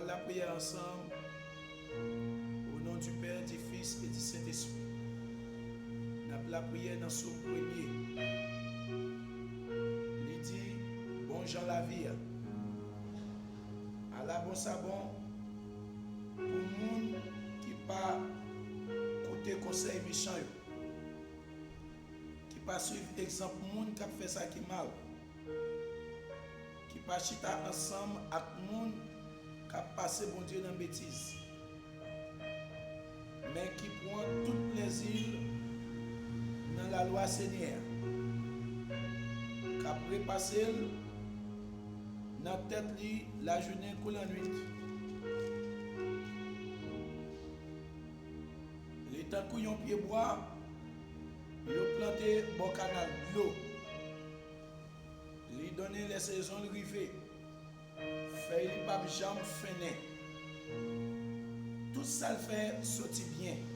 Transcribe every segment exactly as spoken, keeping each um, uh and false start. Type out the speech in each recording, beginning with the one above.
Lapriyè ansanm, au nom du Père, du Fils et du Saint-Esprit. N ap lapriyè nan Sòm premye. Li di, bon jan lavi a. Ala bon sa bon pou moun ki pa koute konsèy mechan yo, ki pa swiv egzanp moun k ap fè sa ki mal, ki pa chita ansanm ak moun k ap pase Bondye nan betiz, men ki pran tout plezi l nan lalwa Senyè a, k ap repase l nan tèt li lajounen kou lannwit. Li tankou yon pyebwa yo plante bò kanal dlo. Li donnen lè sezon l rive. Fèy li p ap janm fennen. Tout sa l fè soti byen.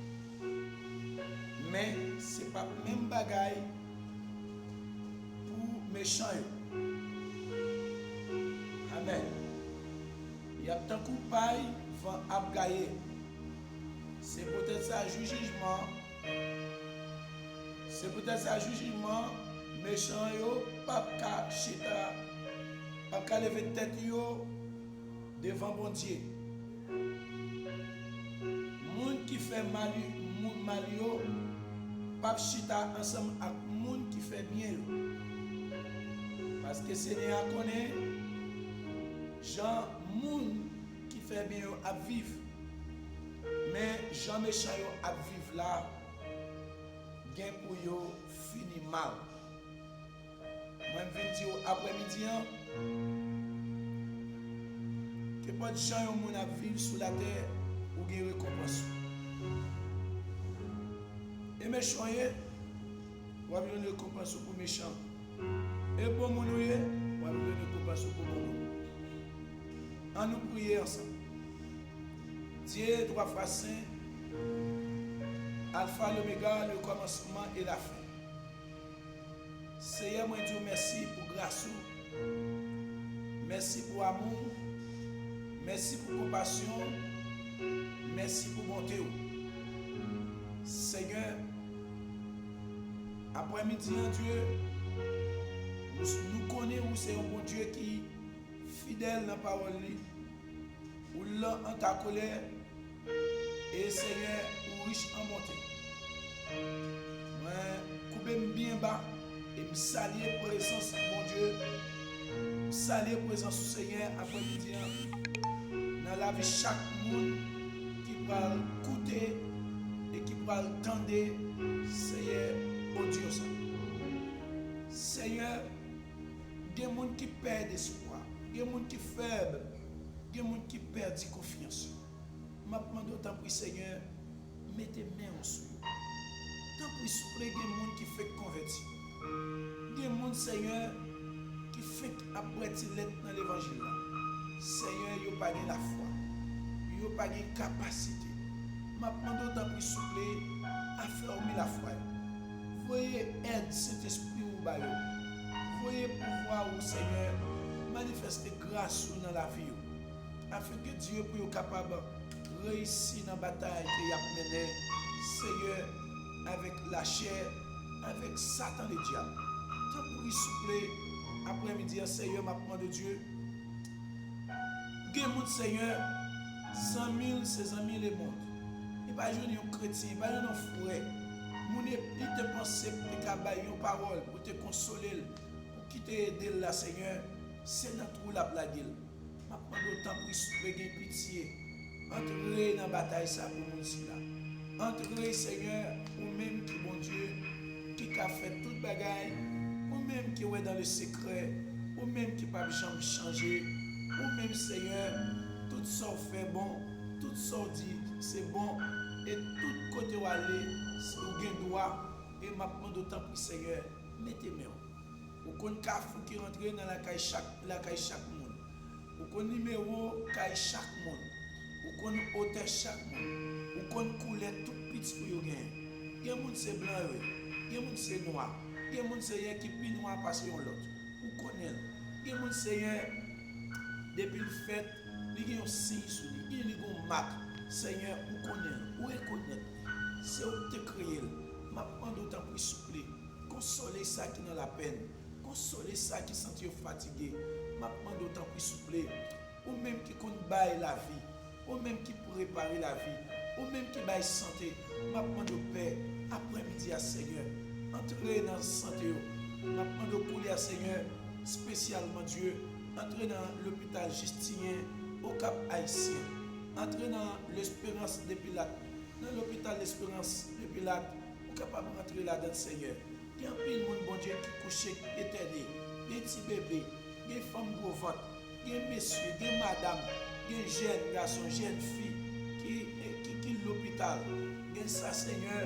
Men, se p ap menm bagay pou mechan yo. Amèn. Y ap tankou pay van ap gaye. Se poutèt sa, jou jijman, se poutèt sa, jou jijman, mechan yo p ap ka chita, p ap ka leve tèt yo devan Bondye. Moun ki fè mal, moun mal yo p ap chita ansanm ak moun ki fè byen yo. Paske Senyè a konnen jan moun ki fè byen yo ap viv. Men jan mechan yo ap viv la, gen pou yo fini mal. Mwen vin di w aprèmidi an, kenpòt jan yon moun ap viv sou latè, ou gen rekonpans ou. E mechan w ye, w ap jwenn rekonpans ou pou mechan. E bon moun ou ye, w ap jwenn rekonpans ou pou bon moun. An nou priye ansanm. Dieu trois fois saint, Alpha, l'Oméga, le commencement et la fin. Seyè, mwen di w mèsi pou gras ou. Mèsi pou amou w. Mèsi pou konpasyon w. Mèsi pou bonte w. Senyè, aprèmidi an, Dye, nou, nou konnen ou se yon Bondye ki fidèl nan pawòl li. Ou lent en ta colère, e Senyè, ou rich an bonte. Mwen koube m byen ba e m salye prezans Bondye. M salye prezans ou, Senyè, aprèmidi an nan lavi chak moun ki pral koute e ki pral tande, Senyè, odyo sa. Senyè, gen moun ki pèdi espwa, gen moun ki fèb, gen moun ki pèdi konfyans yo. M ap mande w, tanpri, Senyè, mete men w sou yo. Tanpri, souple, gen moun ki fenk konvèti. Gen moun, Senyè, ki fenk ap bwè ti lèt nan levanjil la. Senyè, yo pa gen lafwa. Yo pa gen kapasite. M ap mande w, tanpri, souple, afèmi lafwa yo. Voye èd Sentespri ou ba yo. Voye pouvwa ou, Senyè, manifeste gras ou nan lavi yo. Afenke Dye pou yo kapab reyisi nan batay ke y ap mennen, Seyè, avèk lachè, avèk Satan Ledyab. Tanpri, souple, aprèmidi an, Seyè, m ap mande w, Dye, gen moun, Seyè, zanmi l se zanmi lemonn. Li pa jwenn yon kretyen, li pa jwenn yon frè. Moun li te panse pou te ka bay yon pawòl, pou te konsole l, pou ki te ede l la, Seyè, se nan twou l ap lage l. M ap mande w, tanpri, souple, gen pitye. Antre nan batay sa pou moun sila. Antre, Seyè, ou menm ki Bondye, ki ka fè tout bagay, ou menm ki wè dans le secret, ou menm ki p ap janm chanje, ou menm, Seyè, tout sa w fè bon, tout sa w di se bon, e tout kote w ale, ou gen dwa, e m ap mande w, tanpri, Seyè, mete men w. Ou konn kafou ki rantre nan lakay chak, lakay chak moun. Ou konn nimewo kay chak moun. Ou konn otè chak moun. Ou konn koulè tout piti pou yo genyen. Gen moun se blan yo ye. Gen moun se nwa. Gen moun, Seyè, ki pi nwa pase yon lòt. Ou konnen l. Gen moun, Seyè, Depi l fèt, li gen yon siy sou li, li gen yon mak. Senyè, ou konnen l, ou rekonèt li. Se ou ki te kreye l. M ap mande w tanpri souple, konsole sa ki nan lapenn, konsole sa ki santi yo fatige. M ap mande w tanpri souple, ou menm ki konn bay lavi, ou menm ki prepare lavi, ou menm ki bay sante, m ap mande w, Pè, aprèmidi a, Senyè, antre nan sante yo. M ap mande w koulye a, Senyè, espesyalman, Dye, antre nan lopital Jistiniyen, Okap Ayisyen, antre nan Lesperans de Pilat, nan lopital Lesperans de Pilat, ou kapab rantre ladan l, Senyè. Gen anpil moun, Bondye, ki kouche, ki etène, gen ti bebe, gen fanm gwo vant, gen mesye, gen madanm, gen jèn gason, jèn fi ki, ki, ki lopital. Gen sa, Senyè,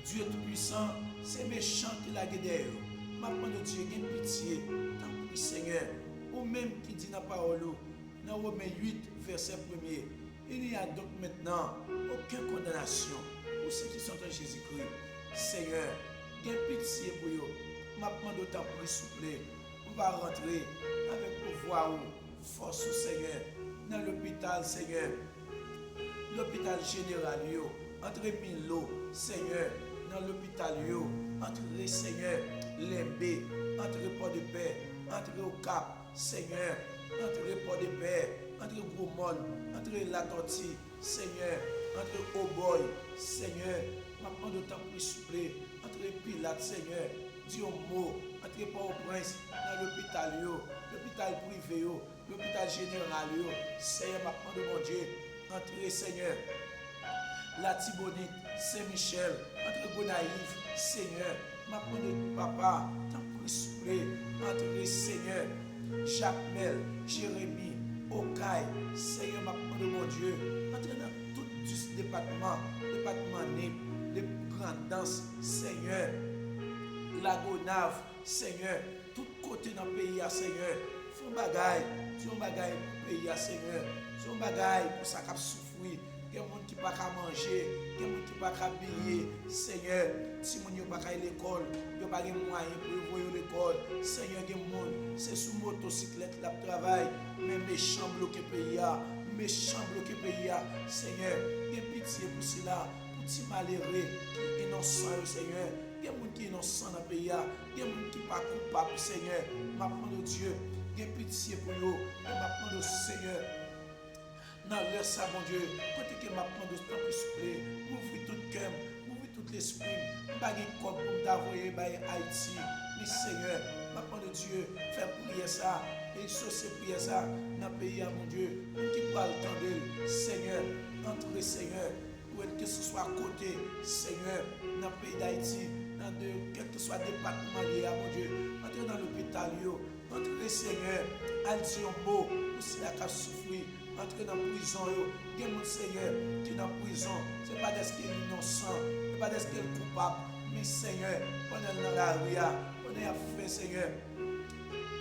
Dye Toupisan, se mechan ki lage dèyè yo. M ap mande w, Dye, gen pitye, tanpri, Senyè, ou menm ki di nan pawòl ou, nan Women uit, vèsè premye, Il n'y a donc maintenant aucune condamnation pour ceux qui sont en Jésus-Christ. Senyè, gen pitye pou yo. M ap mande w, tanpri, souple, ou va rantre avèk pouvwa ou, fòs ou, Senyè, nan lopital, Senyè, lopital jeneral yo, antre Milo, Senyè, nan lopital yo, antre, Senyè, Lenbe, antre Pòdepè, antre Okap, Senyè, antre Pòdepè, antre Gwomòn, antre Latòti, Senyè, antre Obòy, Senyè, m ap mande w, tanpri, souple, antre Pilat, Senyè, di yon mo, antre Pòtoprens, nan lopital yo, lopital prive yo, lopital jeneral yo, Senyè, m ap mande w, Bondye, antre, Senyè, Latibonit, Sen Michèl, antre Gonayiv, Senyè, m ap mande w, Papa, tanpri, souple, antre, Senyè, Jakmèl, Jeremi, Okay, Senyè, m ap mande w, Bondye, antre nan tout dis depatman, depatman Nip, de Grandans, Senyè, Lagonav, Senyè, tout kote nan peyi a, Senyè, fè yon bagay, di yon bagay pou peyi a, Senyè, di yon bagay pou sa k ap soufri. Gen moun ki pa ka manje, gen moun ki pa ka abiye, Senyè, timoun yo pa ka al lekòl, yo pa gen mwayen pou yo voye yo lekòl, Senyè, gen moun, se sou motosiklèt l ap travay, men mechan bloke peyi a, mechan bloke peyi a, Senyè, gen pitye pou sila, pou ti malere ki inosan yo, Senyè, gen moun ki inosan nan peyi a, gen moun ki pa koupab, Senyè. M ap mande w, Dye, gen pitye pou yo. E m ap mande w, Senyè, nan lè sa, Bondye, kote ke m ap mande w, tanpri, souple, ouvri tout kè m, ouvri tout lespri m. M pa gen kòb pou m ta voye bay Ayiti. Men, Senyè, m ap mande w, Dye, fè priyè sa, e eksose priyè sa nan peyi a, Bondye. Moun ki pral tande l, Senyè, antre, Senyè. Ou wè l kèlkeswa kote, Senyè, nan peyi Dayiti, nan de kèlkeswa depatman li ye a, Bondye, antre nan lopital yo, antre, Senyè, al di yon mo pou sila k ap soufri, antre nan prizon yo. Gen moun, Senyè, ki nan prizon, se pa dèske l inosan, se pa dèske l koupab, men, Senyè, pandan l nan lari a, pandan y ap fè, Senyè,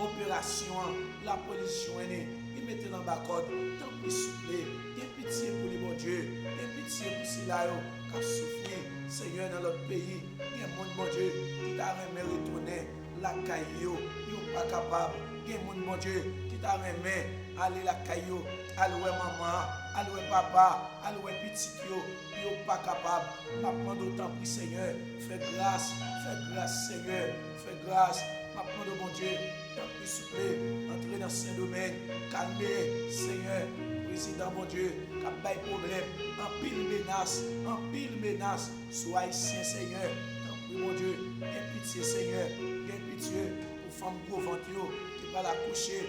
operasyon an, lapolis jwenn li, li mete l anba kòd. Tanpri, souple, gen pitye pou li, Bondye. Gen pitye pou sila yo k ap soufri, Senyè, nan lòt peyi. Gen moun, Bondye, ki ta renmen retounen lakay yo, yo pa kapab. Gen moun, Bondye, ki ta renmen ale lakay yo, al wè manman an, al wè papa, al wè pitit yo, yo pa kapab. M ap mande w, tanpri, Senyè, fè gras, fè gras, Senyè, fè gras. M ap mande w, Bondye, tanpri, souple, antre nan Sendomeng, kalme, Senyè, prezidan, Bondye, k ap bay pwoblèm, anpil menas, anpil menas sou Ayisyen, Senyè. Tanpri, Bondye, gen pitye, Senyè, gen pitye pou fanm gwo vant yo ki pral akouche,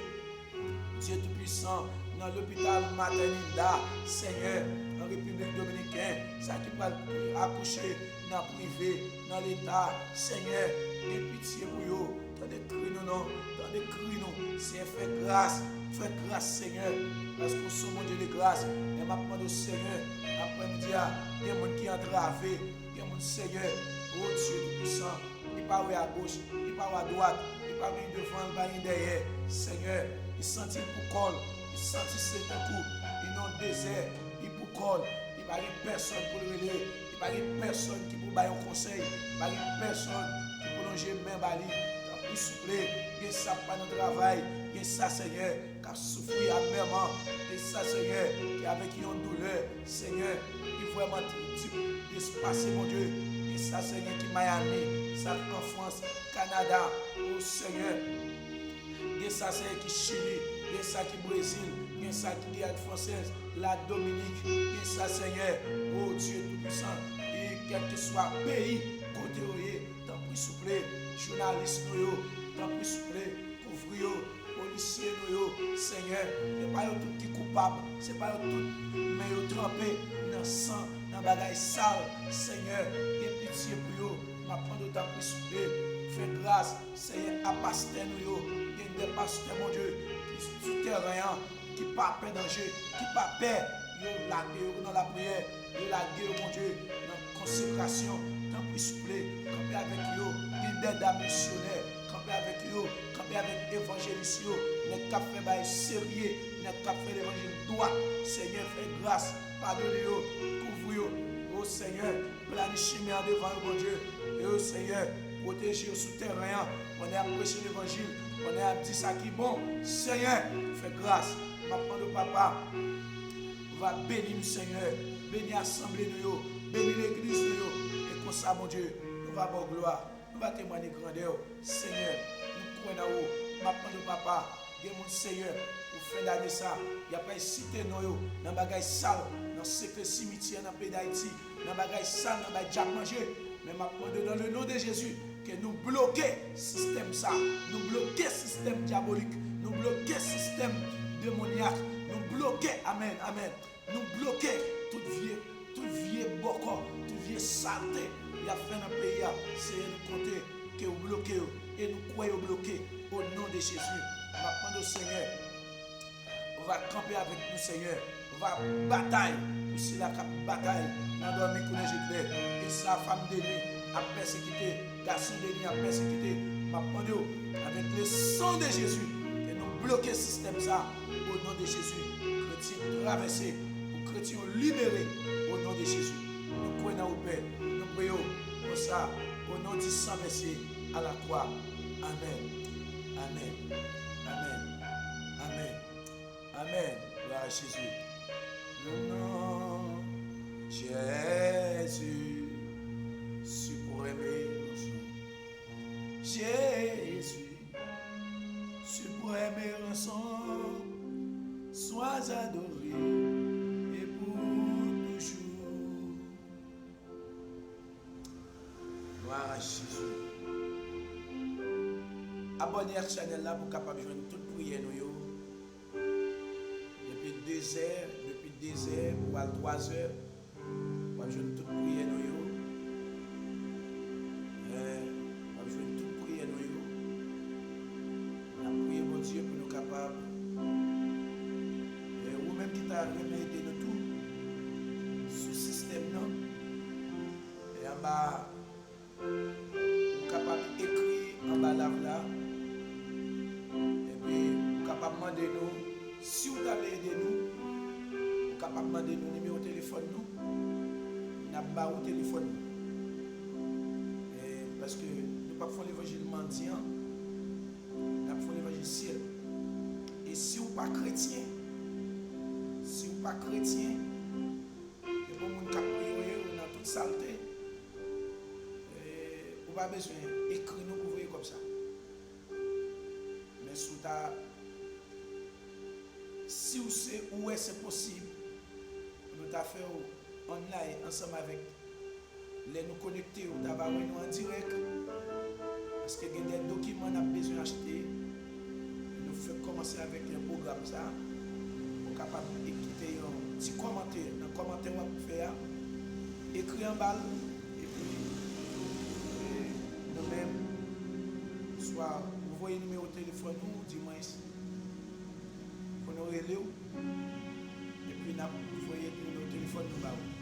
Dye Toupisan, nan lopital Materninda, Senyè, an Repiblik Dominiken, sa ki pral akouche nan prive, nan leta, Senyè, gen pitye pou yo. Tande kri nou non, tande kri nou. Senyè, fè gras, fè gras, Senyè, paske w se yon Bondye de gras. E m ap mande w, Senyè, aprèmidi a, gen moun ki antrave, gen moun, Senyè, o Dye Toupisan, li pa wè agoch, li pa wè adwat, li pa gen devan, li pa gen dèyè. Senyè, li santi l pou kò l, li santi se tankou li nan yon dezè, li pou kò l, li pa gen pèsòn pou l rele, li pa gen pèsòn ki pou bay yon konsèy, li pa gen pèsòn ki pou lonje men ba li. Tanpri, souple, gen sa k pa nan travay, Gen sa, Senyè, k ap soufri amèman. Gen sa, Senyè, ki avèk yon doulè, Senyè, ki vrèman trip, despase, Bondye. Gen sa, Senyè, ki Miami, sa k an Frans, Kanada, o Senyè. Gen sa, Senyè, ki Chili, gen sa ki Brezil, gen sa ki Giyàn Fransèz, Ladominik, gen sa, Senyè, o Dye Toupisan, e kèlkeswa peyi kote yo ye, tanpri souple, jounalis nou yo, tanpri souple, kouvri yo, polisye nou yo, Senyè, se pa yo tout ki koupab, se pa yo tout, men yo tranpe nan san, nan bagay sal, Senyè, gen pitye pou yo, m ap mande w tanpri souple, fè gras, Senyè, a pastè nou yo, gen de pastè, Bondye, ki sou tèren an, ki pa pè danje, ki pa pè, yo lage yo nan lapriyè, yo lage yo, Bondye, nan konsekrasyon, tanpri souple, kanpe avèk yo, gen de dam misyonè, kanpe avèk yo, kanpe avèk evanjelis yo, nèg k ap fè bagay serye, nèg k ap fè levanjil dwat, Senyè, fè gras, padone yo, kouvri yo, o Senyè, plani chimen an devan yo, Bondye, e o Senyè, pwoteje yo sou tèren an, pandan y ap preche levanjil, pandan y ap di sa ki bon, Senyè, fè gras, m ap mande w, Papa, va beni nou, Senyè. Beni asanble nou yo. Beni legliz nou yo. E konsa, Bondye, nou va ba w glwa. Nou va temwanye grandè w. Senyè, nou kwè nan ou. M ap mande w, Papa, gen moun, Senyè, pou fen dane sa, y ap al site non yo nan bagay sal, nan sekre simityè, nan peyi Dayiti, nan bagay sal, nan bay djab manje. Men m ap mande w, dans le nom de Jésus, ke nou bloke sistèm sa, nou bloke sistèm dyabolik, nou bloke sistèm demonyak, nou bloke, amèn, amèn, nou bloke tout vye, tout vye bòkò, tout vye salte y ap fè nan peyi a. Seyè, nou konte ke w bloke yo, e nou kwè yo bloke, o non de Jezi. M ap mande w, Senyè, ou va kanpe avèk nou, Senyè. Ou va batay pou sila k ap batay nan dòmi kou nan je klè. E sa, fanm de nwi ap pèsekite, gason de nwi ap pèsekite. M ap mande w, avèk le san de Jezi, ke nou bloke sistèm sa, o non de Jezi. Kretyen travèse, pou kretyen yo libere, o non de Jezi. Nou kwè nan ou, Pè. Nou priye w konsa, o non di san vèse a la kwa. Amèn. Amèn. Amèn. Amèn. Amèn. Glwa a Jezi. Le nom Jésus, suprême rançon. Jésus, suprême rançon, sois adoré et pour toujours. Glwa a Jezi. Abòne ak chanèl la pou w kapab jwenn tout priyè nou yo. Depi de zè, depi de zè pou al twa zè, w ap jwenn tout priyè nou yo. Eh, w ap jwenn tout priyè nou yo. N ap priye Bondye pou nou kapab. Eh, ou menm ki ta renmen ede nou tou sou sistèm nan, e anba, ou kapab ekri anba live la. Epi, ou kapab mande nou, si w ta vle ede nou, ou kapab mande nou nimewo telefòn nou. N ap ba ou telefòn nou. E, paske nou p ap fè levanjil mandyan, n ap fè levanjil syèl. E si w pa kretyen, si w pa kretyen, gen bon moun k ap priye w nan tout salte. E, ou pa bezwen ekri nou pou voye kòb sa. Men si w ta, si w se, ou wè se posib pou nou ta fè w online ansanm avèk, lè nou konekte, ou ta va wè nou an dirèk. Paske gen de dokiman n ap bezwen achte. Nou fèk kòmanse avèk, eh, pwogram sa. Ou kapab e kite yon ti kòmantè nan kòmantè w ap fè a. Ekri anba l. Epi, eh, nou menm, swa ou voye nimewo telefòn ou, di mwen, pou nou rele w. Epi n ap voye nimewo telefòn nou ba ou.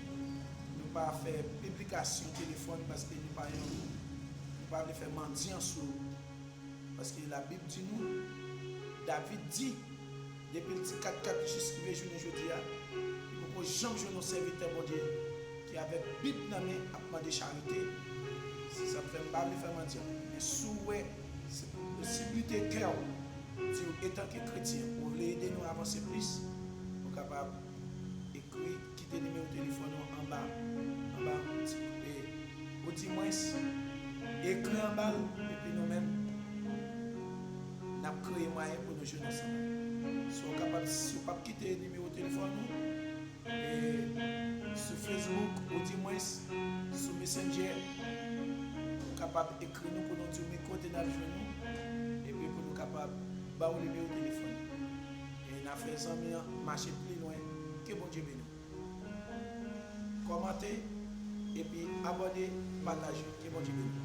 Nou pa fè piblikasyon telefòn paske nou pa yon, nou pa vle fè mandyan sou. Paske Labib di nou, David di, depi l di kat kat jis rive jounen jodi a, li poko janm jwenn yon sèvitè Bondye ki avèk Bib nan men ap mande charite. Se sa k fè m pa vle fè mandyan. Men si w wè se posiblite kè w, di w, etanke kretyen, ou vle ede nou avanse plis, ou kapab ekri, kite nimewo telefòn ou anba, anba, e, ou di mwens, ekri anba l, epi nou menm, n ap kreye mwayen pou nou jwenn ansanm. Si w kapab, si w p ap kite nimewo telefòn ou, e, sou Facebook, ou di mwens, sou Messenger, ou kapab ekri nou pou nou di w men kote n ap jwenn nou, epi pou nou kapab ba w nimewo telefòn. E n a fè zanmi an mache pli lwen. Ke Bondye beni w. Kòmante, epi abòne, pataje. Ke Bondye beni w.